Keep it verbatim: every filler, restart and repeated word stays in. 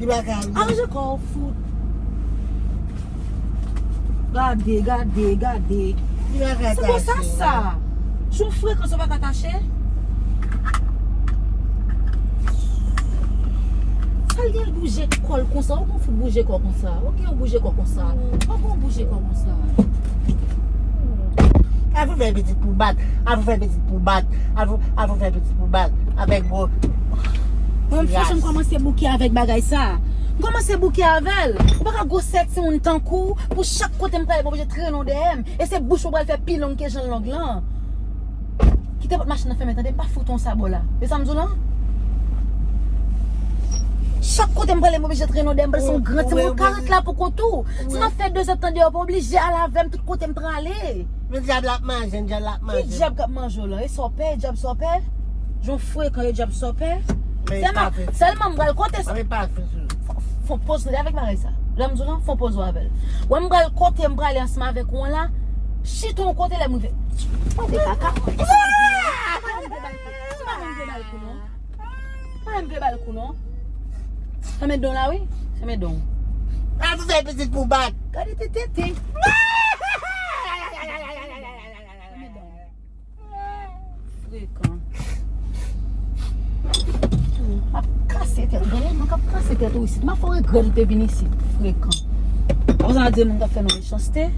Li pa ka. Aranje kò w, fout. Gade, gade, gade. Li pa ka. Se bon, sa, tache, sa. Jan w frekan sa, w pa ka tache. Sa l gen l bouje kò l konsa? Ou konn fout bouje kò konsa? Ou gen w bouje kò konsa? Ou konn bouje kò konsa? Avè w fè pitit pou bat. Avè w fè pitit pou bat. Avè w, avè w fè pitit pou bat. Avèk gwo. Mwen, franchman, m kòmanse bouke avèk bagay sa. M kòmanse bouke avè l. Ou pa ka gwosè timoun tankou w, pou chak kote m prale, m oblije trennen w dèyè m. E se bouch ou pral fè pi long ke jan l long lan. Kite pòt machin nan fèmen, tande, m pa fout yon sabò la. E sa m di w lan? Chak kote m prale, m oblije trennen w dèyè m, paske se yon gran timoun, ou ka ret la pou kont ou. Si m ap fè de zèdtan deyò, w pa oblije al avè m tout kote m prale. Men dyab la ap manje, dyab la ap manje. Ki dyab k ap manje w lan? E sa w pè, e dyab sa w pè? Jan w frekan, e dyab sa w pè? Sèlman, sèlman m pral kote. Mwen pa fè sou. Fon poz tande avèk bagay sa. Lè m di w lan, fon poz ou avè l. Wè m pral kote m prale ansanm avèk ou an la, chita yon kote lè m rive. Tande kaka. Pa menm vle ba l kou non. Pa menm vle ba l kou non. Sa men don la wi. Sa men don. A pou fè pitit pou bat. Gade tete. Frekan. M ap kase tèt. Gade, mwen k ap kase tèt ou isit. M ap fè w regrèt ou te vin isit. Frekan. Apre sa, n a di moun k ap fè nou mechanste.